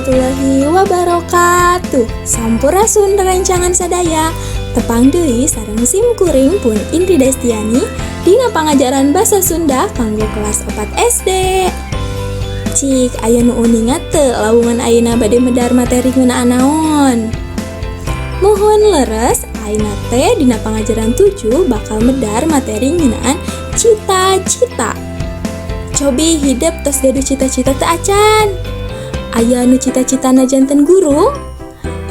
Warahmatullahi wabarakatuh. Sampurasun rerencangan sadaya. Tepang deui sareng sim kuring pun Indri Destiani dina pangajaran basa Sunda kanggo kelas 4 SD. Cik, aya nu uninga teu lawungan ayeuna bade medar materi ngeunaan naon? Muhun leres, ayeuna teh dina pangajaran 7 bakal medar materi ngeunaan cita-cita. Cobi hidep tos gaduh cita-cita teu acan? Aya nu cita-citana janten guru,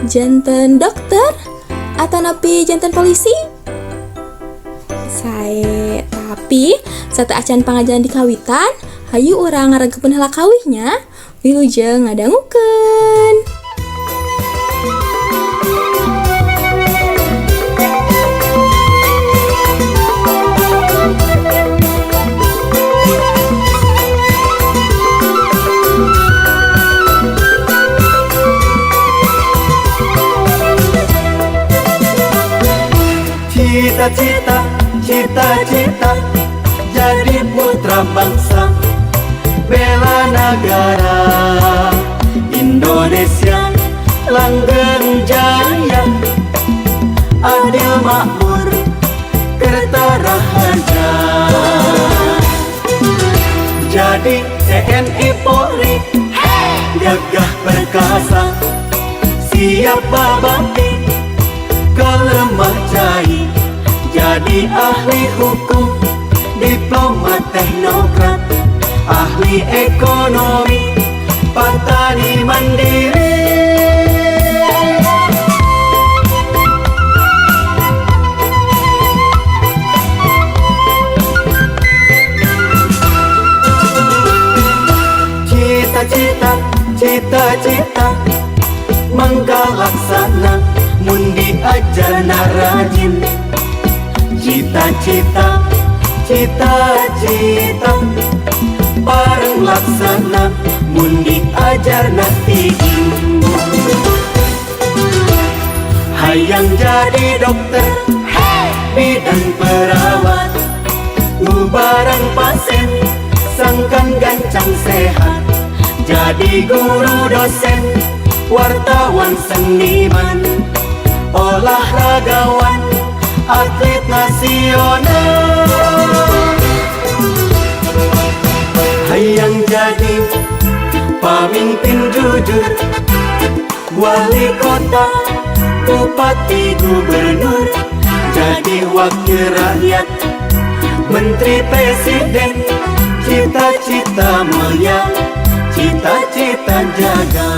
janten dokter, atanapi janten polisi? Sae, tapi sateuacan pangajaran dikawitan, hayu urang ngaregepeun heula kawihnya. Wilujeng ngadangukeun. Cita-cita, cita-cita, jadi putra bangsa, bela negara Indonesia, langgeng jaya, adil makmur, kerta raharja. Jadi TNI Polri, gagah perkasa, siap babakti, kelemah cai. Jadi ahli hukum, diplomat teknokrat, ahli ekonomi, petani mandiri. Cita-cita, cita-cita, menggalaksana, mun diajarna rajin. Cita-cita, cita-cita, bareng laksana, mun diajarna tinggi. Hayang jadi dokter, bidan perawat, ngubarang pasien, sangkan gancang sehat. Jadi guru dosen, wartawan seniman, olahragawan, atlet nasional. Hayang jadi pemimpin jujur, wali kota, bupati, gubernur, jadi wakil rakyat, menteri presiden. Cita-cita mulia, cita-cita jaga.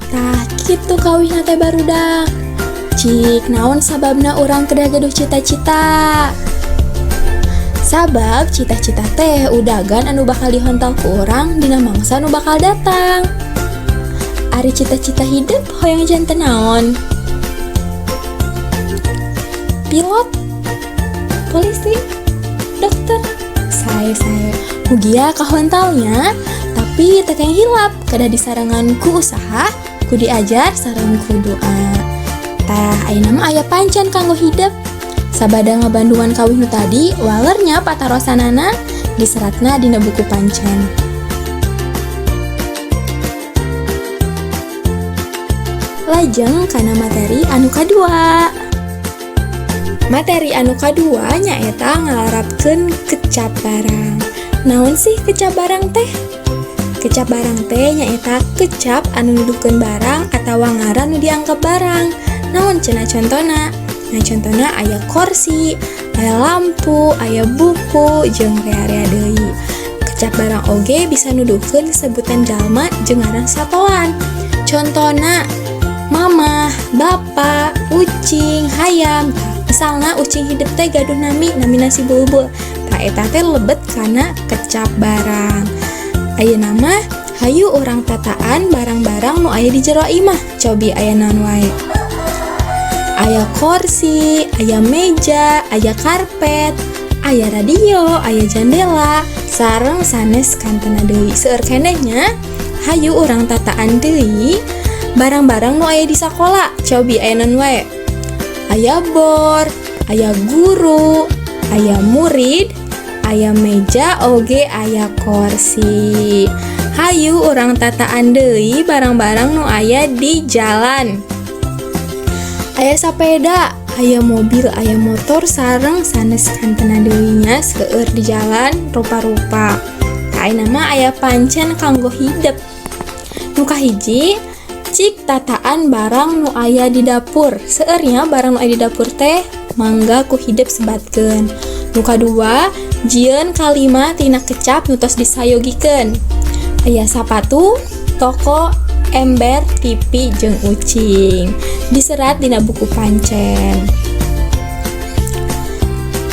Tah kitu kawihna teh barudak. Cik, naon sababna urang kedah gaduh cita-cita? Sabab cita-cita teh udagan anu bakal dihontal ku urang dina mangsa nu bakal datang. Ari cita-cita hidup hoyong janten naon? Pilot, polisi, dokter, sae-sae. Mugia kahontalnya, tapi teu kenging hilap kedah disarengan ku usaha, ku diajar sareng ku doa. Tah, ayeuna mah aya pancen kanggo hidep. Sabada ngabandungan kawih nu tadi, walernya patarosanana diseratna dina buku pancen. Lajeng kana materi anu kadua. Materi anu kadua nyaeta ngalarapkeun kecap barang. Naon sih kecap barang teh? Kecap barang teh nyaeta kecap anu nuduhkeun barang atawa ngaran nu dianggap barang. Naon cenah contona? Nah, contona aya kursi, aya lampu, aya buku, jeung rea-rea deui. Kecap barang oge bisa nuduhkeun sebutan jalma jeung ngaran satoan. Contona mamah, bapak, ucing, hayam. Misalna ucing hidup teh gaduh nami, namina si Bulbul. Tah eta teh lebet kana kecap barang. Ayeuna mah hayu urang tataan barang-barang nu aya di jero imah. Cobi aya naon wae? Aya kursi, aya meja, aya karpet, aya radio, aya jendela, sareng sanes kantena deui. Seueur keneh nya. Hayu urang tataan deui barang-barang nu aya di sakola. Cobi aya naon wae? Aya bor, aya guru, Aya murid, aya meja, oge aya korsi. Hayu urang tataan deui barang-barang nu aya di jalan. Aya sapeda, aya mobil, aya motor, sareng sanes kantena deui nya, seueur di jalan rupa-rupa. Tah, ayeuna mah aya pancen kanggo hidep. Nu kahiji, cik tataan barang nu aya di dapur. Seueur nya barang nu aya di dapur teh, mangga ku hidep sebatkeun. Nu kadua, jieun kalimat tina kecap nu tos disayogikeun. Aya sapatu, toko, ember, TV, jeung ucing. Diserat dina buku pancen.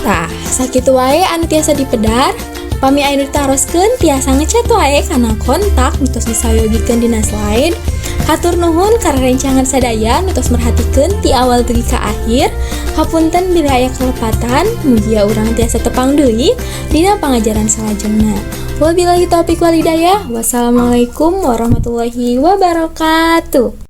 Tah, sakitu wae anu tiasa dipedar. Pami aya nu ditaroskeun, tiasa ngechat wae kana kontak nu tos disayogikeun dina slide. Hatur nuhun ka rerencangan sadaya nu tos merhatikeun ti awal dugi ka akhir. Hapunten bilih aya kalepatan, mugia urang tiasa tepang deui dina pangajaran salajengna. Wabillahi taufiq walhidayah. Wassalamualaikum warahmatullahi wabarakatuh.